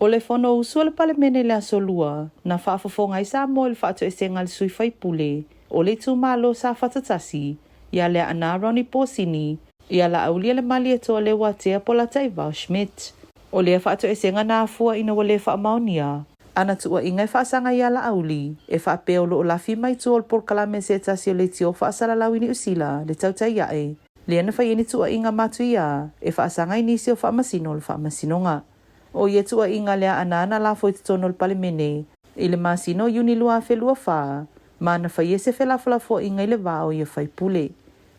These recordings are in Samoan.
O le Fonousu a le Palemene i le Aso Lua, na faafofoga ai Samoa i le faatoesega a le sui faipule o le itumalo o Safata 1, ia Leaana Ronnie Posini, ia Laaulialemalietoa Leuatea Polataivao Schmidt. O lea faatoesega na afua ina ua le faamaonia ana tuuaiga e faasaga ia Laauli, e faapea o lo o lafi mai tua o le polokalame a se tasi o leitio faasalalau i Niu Sila, le Tautai Ae, lea na fai ai ni tuuaiga matuia e faasaga i nisi o faamasino o le faamasinoga. O ia tuuaiga Leaana na lafo i totonu o le Palemene i le masina o Iuni 2024, ma na faia se felafolafoaiga i le va o ia faipule.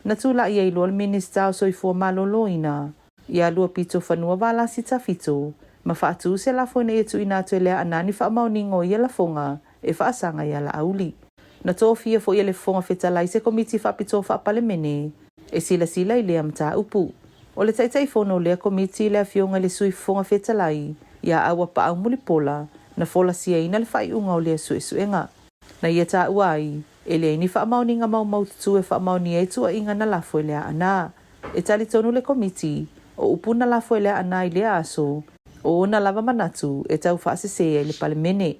Na tulai ai loa le Minisita o Soifua Maloloina, ia Luapitofanua Valasi Tafito, ma faatu se lafo ina ia tuuina atu e Leaana ni faamaoniga o ia lafoga e faasaga ia Laauli. Na tofia foi e le Fofoga Fetalai se Komiti Faapitoa Faa-Palemene e silasila i lea mataupu. O le Taitaifono o lea Komiti le Afioga i le Sui Fofoga Fetalai ia Auapaau Mulipola na folasiaina le faaiuga o lea suesuega. Na ia taua ai, e leai ni faamaoniga maumaututu e faamaonia ai tuuaiga na lafo e Leaana. E talitonu le Komiti, o upu na lafo e Leaana i lea aso, o ona lava manatu e tau faasese ai le Palemene.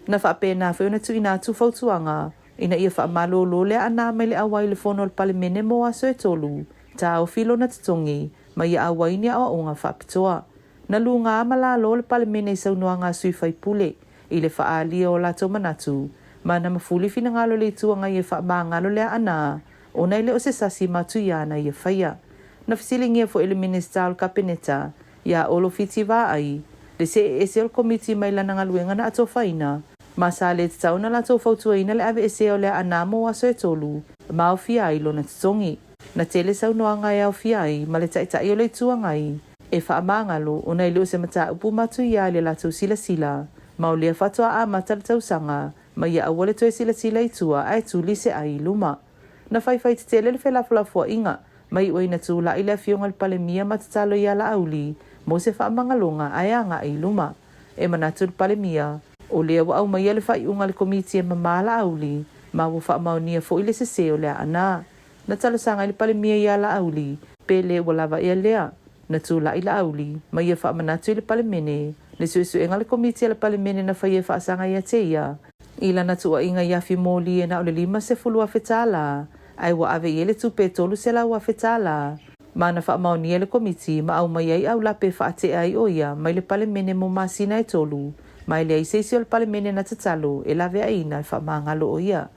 Na faapena foi ona tuuina atu fautuaga ina ia faamalolo Leaana mai le auai i le fono a le Palemene mo aso e tolu, taofi lona totogi ma ia auai ni aoaoga faapitoa. Na luga ma lalo le Palemene i saunoaga a sui faipule i le faaalia o latou manatu ma na mafuli finagalo le Itu Agai e faamagalo Leaana ona e le o se sasi matuia na ia faia. Na fesiligia foi e le Minisita o le Kapeneta ia Olo Fiti Vaai le see ese o le Komiti mai lana galuega na atofaina ma sa le tatau ona latou fautuaina le aveesea o Leaana mo aso e tolu ma aofia ai lona totogi. Na tele saunoaga e aofia ai ma le Taitai o le Itu Agai e faamagalo ona e le o se mataupu matuia i le latou silasila ma o lea faatoa amata le tausaga ma ia aua le toe silasila i tua ae tuli se ai i luma. Na faifai tetele le felafolafoaiga ma iu ai ina tulai le Afioga i le Palemia ma tatalo ia Laauli mo se faamagaloga ae agai i luma. E manatu le Palemia, o lea ua aumaia le faaiuga a le Komiti e mamā Laauli ma ua faamaonia foi le sese o Leaana. Na talosaga ai le Palemia ia Laauli pe le ua lava ea lea. Na tulai Laauli ma ia faamanatu i le Palemene le suesuega a le Komiti a le Palemene na faia e faasaga ia te ia i lana tuuaiga i afi moli e na o le $50,000 ae ua ave i ai le tupe e $300,000 ma na faamaonia e le Komiti ma aumai ai aulape e faatea ai o ia mai le Palemene mo masina e tolu ma e leai se isi o le Palemene na tatalo e laveaiina e faamagalo o ia.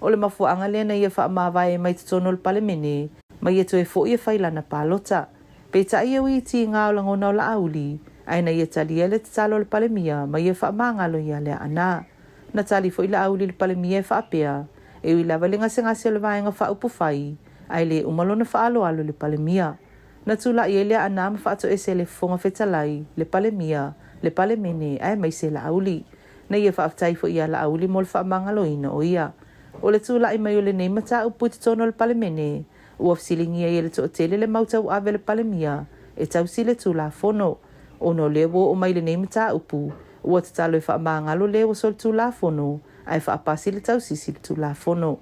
O le mafuaaga lea na ia faamavae mai totonu o le Palemene ma ia toe foi e fai lana palota. Peitai e ui i tiga o lagona o Laauli, ae na ia talia le tatalo a le Palemia ma ia faamagalo ia Leaana. Na tali foi Laauli i le Palemia e faapea, e ui lava i le gasegase o le Vaega Faaupufai, ae le uma lona faaaloalo i le Palemia. Na tulai ai Leaana ma faatoese le Fofoga Fetalai, le Palemia, le Palemene aemaise Laauli. Na ia faafetai foi ia Laauli mo le faamagaloina o ia. O le tulai mai o lenei mataupu i totonu o le Palemene, ua fesiligia ai e le toatele le mau tauave a le Palemia e tausi le Tulafono. Ona o lea ua oo mai lenei mataupu, ua tatalo e faamagalo le ua solitulafono ae faapasi le tausisi i le Tulafono.